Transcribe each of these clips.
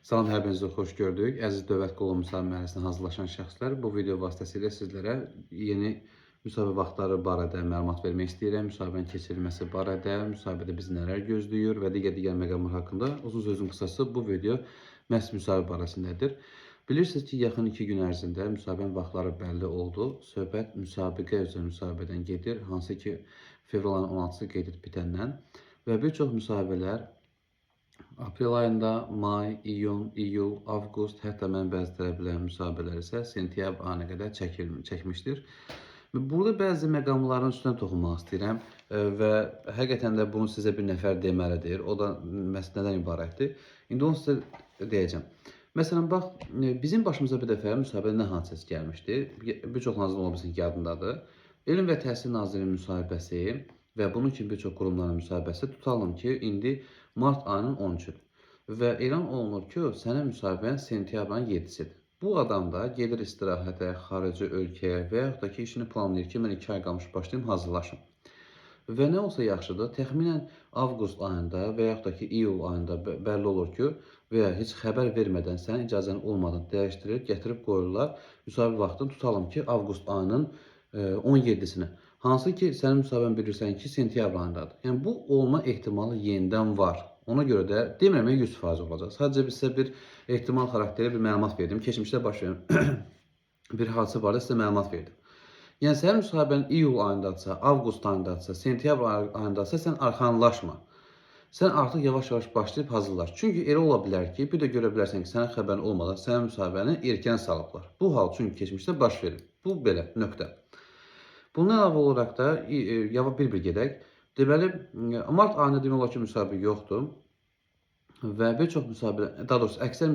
Salam, hər birinizi xoş gördük. Əziz Dövlət Qulluğu müsahibə mərhələsinə hazırlaşan şəxslər, bu video vasitəsilə sizlərə yeni müsahibə vaxtları barədə məlumat vermək istəyirəm. Müsahibənin keçirilməsi barədə, müsahibədə bizi nələr gözləyir və digər məqamlar haqqında. Uzun sözün qısası, bu video məhz müsahibə barəsindədir. Bilirsiniz ki, yaxın 2 gün ərzində müsahibənin vaxtları bəlli oldu. Söhbət müsabiqə üzrə müsahibədən gedir, hansı ki fevral ayının 16-sı qeyd edib bitəndən və bir çox müsahibələr aprel ayında, may, iyun, iyul, avqust, hətta mən bəzi tələbələrin müsahibələri isə sentyabr ayına qədər çəkmişdir. Burada bəzi məqamların üstünə toxunmaq istəyirəm və həqiqətən də bunu sizə bir nəfər deməlidir. O da məhz nədən ibarətdir? İndi onu sizə deyəcəm. Məsələn, bax, bizim başımıza bir dəfə müsahibədə nə hadisəsi gəlmişdi? Bir çoxlarınızın ola bilsin ki, yadındadır. Elm və Təhsil Nazirinin müsahibəsi və bunun kimi bir çox qurumların müsahibəsi, tutalım ki, indi mart ayının 13-üdür. Və elan olunur ki, sənin müsahibən sentyabr ayının 7-sidir. Bu adam da gedir istirahətə, xarici ölkəyə və yaxud da ki, işini planlayır ki, mən 2 ay qalmış başlayım, hazırlaşım. Və nə olsa yaxşıdır, təxminən avqust ayında və yaxud da ki, iyul ayında bəlli olur ki, və ya heç xəbər vermədən, sənin icazən olmadan dəyişdirir, gətirib qoyurlar. Müsahibə vaxtını tutalım ki, avqust ayının 17-sinə. Hansı ki, sənin müsahibən bilirsən ki, sentyabr ayındadır. Yəni, bu olma ehtimalı yenidən var. Ona görə də demirəm 100% olacaq. Sadəcə biz sizə bir ehtimal xarakteri bir məlumat verdim. Keçmişdə baş verən bir hadisə barədə sizə məlumat verdim. Yəni, sənin müsahibən iyul ayındadırsa, avqust ayındadırsa, sentyabr ayındadırsa, sən arxanlaşma. Sən artıq yavaş-yavaş başlayıb hazırlaş. Çünki elə ola bilər ki, bir də görə bilərsən ki, sənin xəbərin olmadan sənin müsahibəni erkən salıblar. Bu hal çünki keçmişdə baş verib. Bu belə, nöqtə. Bundan əlavə olaraq da yavaş bir-bir gedək. Deməli, mart ayında demək olar ki, müsahibə yoxdur və bir çox müsahibə, daha doğrusu əksər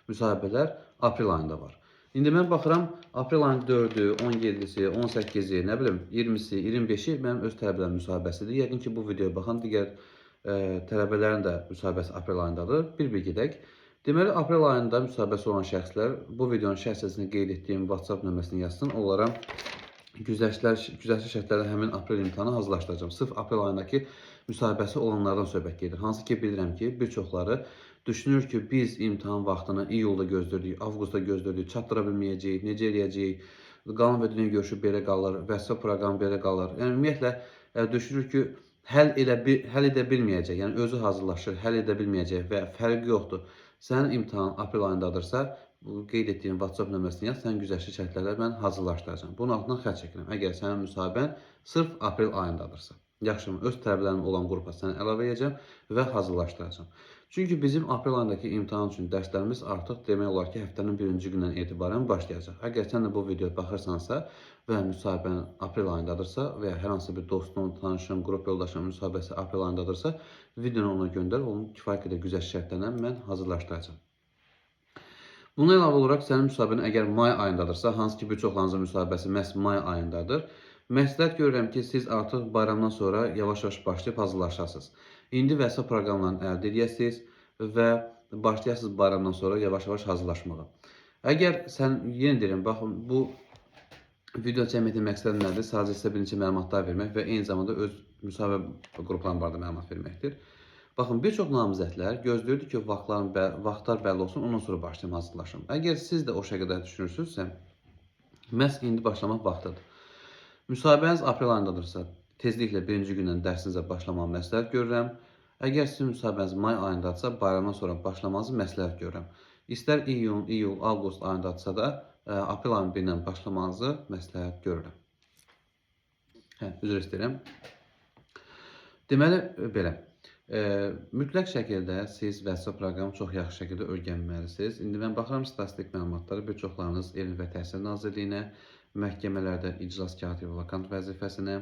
müsahibələr aprel ayında var. İndi mən baxıram, aprel ayının 4-ü, 17-si, 18-i, nə bilim, 20-si, 25-i mənim öz tələbələrim müsahibəsidir. Yəqin ki, bu videoya baxan digər tələbələrin də müsahibəsi aprel ayındadır. Bir-bir gedək. Deməli, aprel ayında müsahibəsi olan şəxslər bu videonun şərh hissəsində qeyd etdiyim WhatsApp nömrəsini yazsın. Onlara güzəştli şərtlərdə həmin aprel imtahanı hazırlaşdıracağam. Sırf aprel ayındakı müsahibəsi olanlardan söhbət gedir. Hansı ki, bilirəm ki, bir çoxları düşünür ki, biz imtahan vaxtını iyulda gözləyirdik, avqustda gözləyirdik, çatdıra bilməyəcəyik, necə eləyəcəyik, qanun və dünya görüşü belə qalır, vəzifə proqramı belə qalır. Yəni, ümumiyyətlə, düşünür ki, həll edə bilməyəcək, yəni özü hazırlaşır, həll edə bilməyəcək və fərqi yoxdur. Sənin imtahan aprel ayındadırsa, bu qeyd etdiyim WhatsApp nömrəsini yaz, sənin güzəştli şərtlərlə mən hazırlaşdıracağam. Bunun altından xətt çəkirəm. Əgər sənin müsahibən sırf aprel ayındadırsa. Yaxşımı? Öz tələbələrim olan qrupa səni əlavə edəcəm və hazırlaşdıracağam. Çünki bizim aprel ayındakı imtahan üçün dərslərimiz artıq demək olar ki, həftənin birinci gündən etibarən başlayacaq. Əgər sən də bu videoya baxırsansa və müsahibən aprel ayındadırsa və ya hər hansı bir dostun, tanışın, qrup yoldaşının müsahibəsi aprel ayındadırsa, videonu ona göndər, onun kifayət qədər güzəşt şərtlərlə mən hazırlaşdıracağam. Buna əlavə olaraq sənin müsahibən əgər may ayındadırsa, hansı ki bir çoxlarınızın müsahibəsi məhz may ayındadır, məsləhət görürəm ki, siz artıq bayramdan sonra yavaş-yavaş başlayıb hazırlaşasınız. İndi vəzifə proqramlarını əldə edəsiniz və başlayasınız bayramdan sonra yavaş-yavaş hazırlaşmağa. Əgər sən, yenə deyirəm, baxın, bu video çəkməkdə məqsədim nədir? Sadəcə sizə bir neçə məlumatlar vermək və eyni zamanda öz müsahibə qruplarım barədə məlumat verməkdir. Baxın, bir çox namizədlər gözləyirdi ki, vaxtlar bəlli olsun, ondan sonra başlayım hazırlaşım. Əgər siz də o şəkildə düşünürsünüzsə, məhz indi başlamaq vaxtıdır. Müsahibəniz aprel ayındadırsa, tezliklə birinci gündən dərsinizə başlamağı məsləhət görürəm. Əgər sizin müsahibəniz may ayındadırsa, bayramdan sonra başlamanızı məsləhət görürəm. İstər iyun, iyul, avqust ayındadırsa da, aprel ayının birindən başlamanızı məsləhət görürəm. Hə, üzr istəyirəm. Deməli, belə. Mütləq şəkildə siz vəzifə proqramı çox yaxşı şəkildə öyrənməlisiniz. İndi mən baxıram statistik məlumatlara, bir çoxlarınız Elm və Təhsil Nazirliyinə, məhkəmələrdə iclas katibi vakant vəzifəsinə,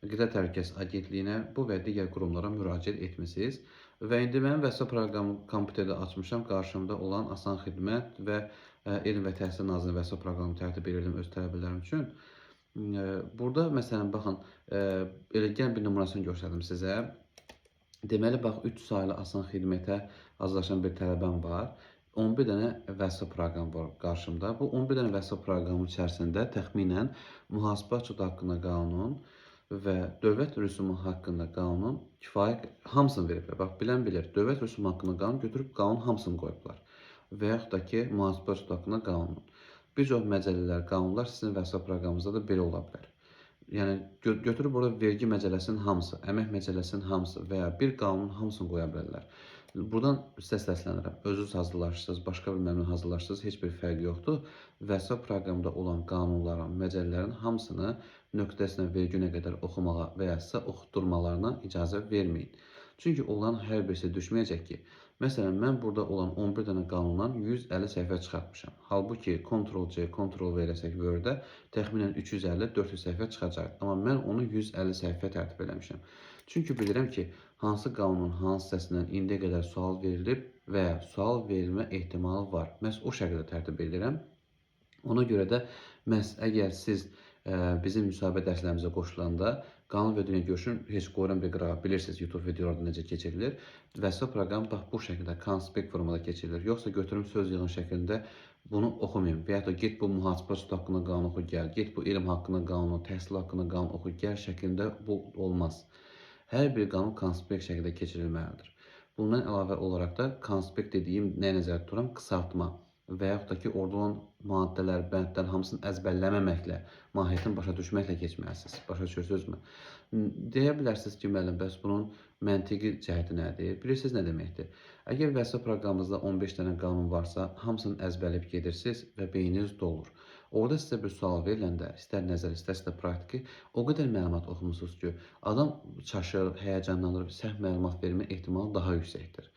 Qida Təhlükəsizliyi Agentliyinə, bu və digər qurumlara müraciət etmisiniz. Və indi mən vəzifə proqramı kompüterdə açmışam, qarşımda olan Asan Xidmət və Elm və Təhsil Nazirliyinin vəzifə proqramı tərtib edirdim öz tələbələrim üçün. Burada məsələn, baxın, elə gəlin bir nümunəsini göstərdim sizə. Deməli, bax, 3 saylı Asan Xidmətə hazırlaşan bir tələbəm var. 11 dənə vəzifə proqramı var qarşımda. Bu 11 dənə vəzifə proqramı içərisində təxminən mühasibə açıq haqqında qanun Və dövlət rüsumu haqqında qanun kifayət hamısını veriblər. Bax, bilən bilir. Dövlət rüsumu haqqında qanun götürüb qanun hamısını qoyublar. Və yaxud da ki, mühasibə rüsumu haqqında qanun. Bir çox məcəllələr, qanunlar sizin vəsiqə proqramınızda da belə ola bilər. Yəni götürüb orada vergi məcəlləsinin hamısı, əmək məcəlləsinin hamısı və ya bir qanunun hamısını qoya bilərlər. Buradan sizə səslənirəm. Özünüz hazırlaşırsınız, başqa bir müəllimlə hazırlaşırsınız, heç bir fərqi yoxdur. Vəsiqə proqramında olan qanunların, məcəllələrin hamısını nöqtəsinə, vergünə qədər oxumağa və ya sizə oxutdurmalarına icazə verməyin. Çünki onların hər birisi düşməyəcək ki, məsələn, mən burada olan 11 dənə qanundan 150 səhifə çıxartmışam. Halbuki Ctrl-C, Ctrl-V eləsək Word-də təxminən 350-400 səhifə çıxacaq. Amma mən onu 150 səhifə tərtib eləmişəm. Çünki bilirəm ki, hansı qanunun hansı hissəsindən indiyə qədər sual verilib və ya sual verilmə ehtimalı var. Məhz o şəkildə tərtib edirəm. Ona görə də məhz əgər siz bizim müsahibə dərslərimizə qoşulanda qanun və dünya görüşünü heç qoyuram bir qırağa. Bilirsiniz YouTube videolarda necə keçirilir. Vəsiqə proqramı bax bu şəkildə konspekt formada keçirilir. Yoxsa götürüm söz yığın şəklində bunu oxumayın. Və ya da get bu mühasibə rüsumu haqqında qanun oxu gəl, get bu elm haqqında qanunu, təhsil haqqında qanun oxu gəl şəklində bu olmaz. Hər bir qanun konspekt şəkildə keçirilməlidir. Bundan əlavə olaraq da konspekt dediyim nəyə nəzərdə tuturam? Qısaltma və yaxud da ki, orada olan maddələr, bəndlər hamısını əzbərləməməklə, mahiyyətini başa düşməklə keçməlisiniz. Başa düşürsünüzmü? Deyə bilərsiniz ki, müəllim, bəs bunun məntiqi cəhəti nədir? Bilirsiniz nə deməkdir? Əgər vəsiqə proqramınızda 15 dənə qanun varsa, hamısını əzbərləyib gedirsiniz və beyniniz dolur. Orada sizə bir sual veriləndə, istər nəzəri, istərsə də praktiki, o qədər məlumat oxumusunuz ki, adam çaşır, həyəcanlanır, səhv məlumat vermə ehtimalı daha yüksəkdir.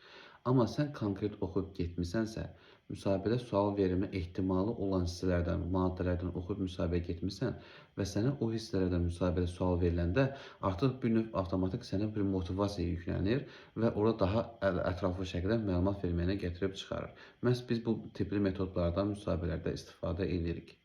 Amma sən konkret oxuyub getmisənsə, müsahibədə sual verilmə ehtimalı olan hissələrdən, maddələrdən oxuyub müsahibəyə getmisən və sənə o hissələrdən müsahibədə sual veriləndə artıq bir növ avtomatik sənə bir motivasiya yüklənir və orada daha ətraflı şəkildə məlumat verməyinə gətirib çıxarır. Məhz biz bu tipli metodlardan müsahibələrdə istifadə edirik.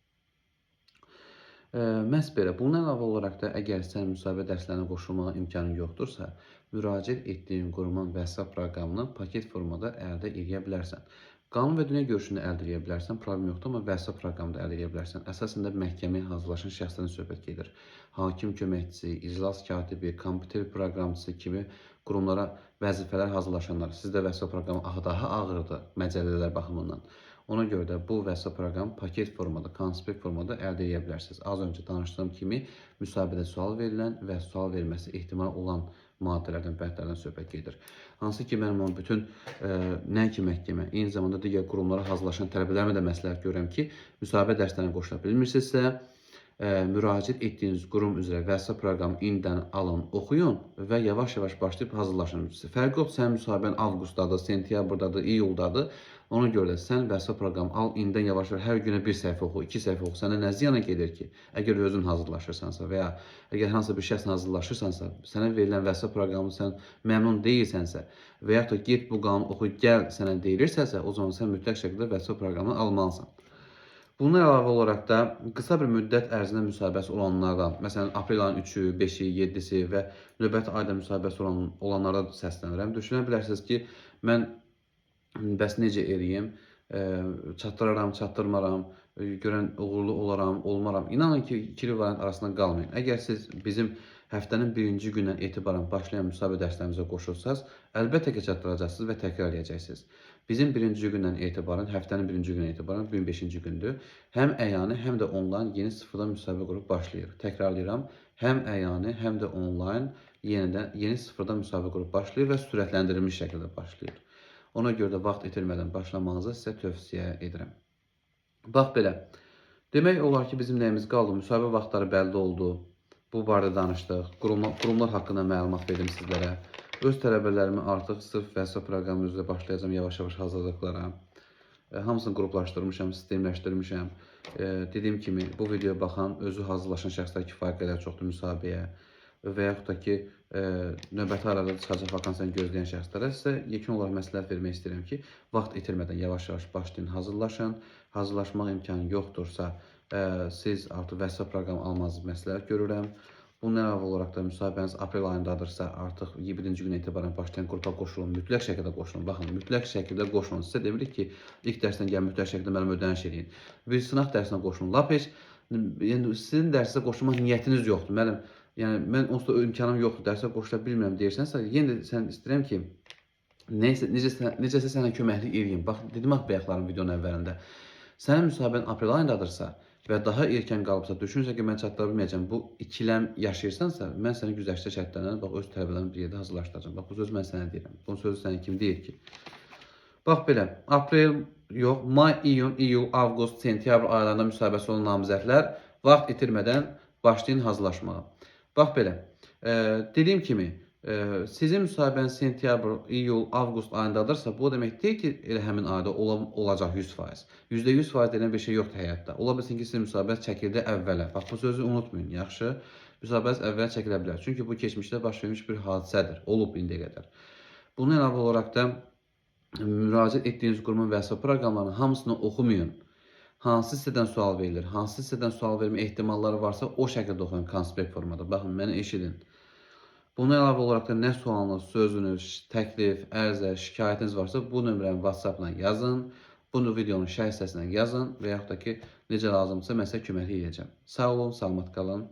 Məhz belə. Bundan əlavə olaraq da əgər sən müsahibə dərslərinə qoşulmağa imkanın yoxdursa, müraciət etdiyin qurumun vəsiqə proqramını paket formada əldə edə bilərsən. Qanun və dünya görüşünü əldə edə bilərsən, problem yoxdur, amma vəsiqə proqramını da əldə edə bilərsən. Əsasən də məhkəməyə hazırlaşan şəxslərdən söhbət gedir. Hakim köməkçisi, iclas katibi, kompüter proqramçısı kimi qurumlara vəzifələr hazırlaşanlar. Sizdə vəsiqə proqramı daha ağırdır məcəllələr baxımından. Ona görə də bu vəsiqə proqramı paket formada, konspekt formada əldə edə bilərsiniz. Az öncə danışdığım kimi müsahibədə sual verilən və sual verilməsi ehtimal olan maddələrdən, bəndlərdən söhbət gedir. Hansı ki, mənim onun bütün nəinki məhkəmə, eyni zamanda digər qurumlara hazırlaşan tələbələrimə də məsləhət görürəm ki, müsahibə dərslərinə qoşula bilmirsinizsə, müraciət etdiyiniz qurum üzrə vəsiqə proqramı indidən alın, oxuyun və yavaş-yavaş başlayıb hazırlaşın. Fərqi yoxdur, sənin müsahibən avqustdadır, sentyabrdadır, iyuldadır. Ona görə də sən vəsiqə proqramı al, indidən yavaş-yavaş hər günə bir səhifə oxu, 2 səhifə oxu. Sənə nə ziyana gedir ki? Əgər özün hazırlaşırsansa və ya əgər hansısa bir şəxslə hazırlaşırsansa, sənə verilən vəsiqə proqramı sən məmnun deyilsənsə və yaxud da get bu qanunu oxu, gəl sənə deyilirsə, o zaman sən mütləq şəkildə vəsiqə proqramını almalısan. Bundan əlavə olaraq da qısa bir müddət ərzində müsahibəsi olanlardan, məsələn, aprel ayının 3-ü, 5-i, 7-si və növbəti ayda müsahibəsi olanlara səslənirəm. Düşünə bilərsiniz ki, mən bəs necə eləyim, çatdıraram, çatdırmaram, görən uğurlu olaram, olmaram. İnanın ki, ikili variant arasında qalmayın. Əgər siz bizim həftənin birinci gündən etibarən başlayan müsahibə dərslərimizə qoşulsaz, əlbəttə ki, çatdıracaqsınız və təkrar eləyəcəksiniz. Bizim birinci gündən etibarən, həftənin birinci gündən etibarən, bugün 5-ci gündür, həm əyani, həm də onlayn yeni sıfırdan müsahibə qrupu başlayır. Təkrarlayıram, həm əyani, həm də onlayn yenidən yeni sıfırdan müsahibə qrupu başlayır və sürətləndirilmiş şəkildə başlayır. Ona görə də vaxt itirmədən başlamağınızı sizə tövsiyə edirəm. Bax belə. Demək olar ki, bizim nəyimiz qaldı? Müsahibə vaxtları bəlli oldu. Bu barədə danışdıq. Qurumlar haqqında məlumat verdim sizlərə. Öz tələbələrimi artıq sırf vəsiqə proqramı üzrə başlayacağam yavaş-yavaş hazırlıqlara. Hamısını qruplaşdırmışam, sistemləşdirmişəm. Dediyim kimi, bu videoya baxan, özü hazırlaşan şəxslər kifayət qədər çoxdur müsahibəyə və yaxud da ki, növbəti aylarda çıxacaq vakansiyanı gözləyən şəxslərə sizə yekun olaraq məsləhət vermək istəyirəm ki, vaxt itirmədən yavaş-yavaş başlayın, hazırlaşın. Hazırlaşmaq imkanı yoxdursa, siz artıq vəsiqə proqramı almanızı məsləhət görürəm. Bundan əlavə olaraq da müsahibəniz aprel ayındadırsa, artıq 1-ci gündən etibarən başlayan qrupa qoşulun, mütləq şəkildə qoşulun. Baxın, mütləq şəkildə qoşulun. Sizə demirik ki, ilk dərsdən gəlin mütləq şəkildə mənim ödəniş eləyin. Bir sınaq dərsinə qoşulun. Lap heç, yəni sizin dərsə qoşulmaq niyyətiniz yoxdur. Müəllim, Yəni mən onsuz da imkanım yoxdur, dərsə qoşula bilmirəm deyirsənsə, yenə də sən istəyirəm ki, nəysə necəsə sənə köməklik eləyim. Bax, dedim axı bayaqların videonun əvvəlində. Sənin müsahibən aprel ayındadırsa və daha erkən qalıbsa, düşünürsən ki, mən çatdıra bilməyəcəm, bu ikiləm yaşayırsansa, mən səni güzəştli şərtlərlə bax öz tələbələrimi bir yerdə hazırlaşdıracağam. Bax, bu sözü mən sənə deyirəm. Bu sözü sənə kim deyir ki? Bax belə, aprel yox, may, iyun, iyul, avqust, sentyabr aylarında müsahibəsi olan namizədlər vaxt itirmədən başlayın hazırlaşmağa. Bax belə, dediyim kimi, sizin müsahibəniz sentyabr, iyul, avqust ayındadırsa, bu o demək deyil ki, elə həmin ayda olacaq 100%. %100% deyilən bir şey yoxdur həyatda. Ola bilsin ki, sizin müsahibəniz çəkildi əvvələ. Bax, bu sözü unutmayın, yaxşı? Müsahibəniz əvvələ çəkilə bilər. Çünki bu keçmişdə baş vermiş bir hadisədir, olub indiyə qədər. Bundan əlavə olaraq da müraciət etdiyiniz qurumun vəsait proqramlarının hamısını oxumayın. Hansı hissədən sual verilir, hansı hissədən sual vermə ehtimalları varsa o şəkildə oxuyun konspekt formada. Baxın, məni eşidin. Buna əlavə olaraq da nə sualınız, sözünüz, təklif, ərizə, şikayətiniz varsa bu nömrəni WhatsApp-la yazın. Bunu videonun şərh hissəsinə yazın və yaxud da ki, necə lazımdırsa mən sizə köməklik edəcəm. Sağ olun, salamat qalın.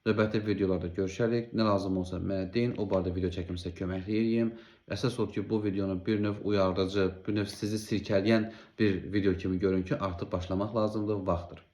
Növbəti videolarda görüşərik. Nə lazım olsa mənə deyin, o barədə video çəkim sizə köməklik edeyim. Əsas odur ki, bu videonu bir növ uyarıcı, bir növ sizi sirkələyən bir video kimi görün ki, artıq başlamaq lazımdır, vaxtdır.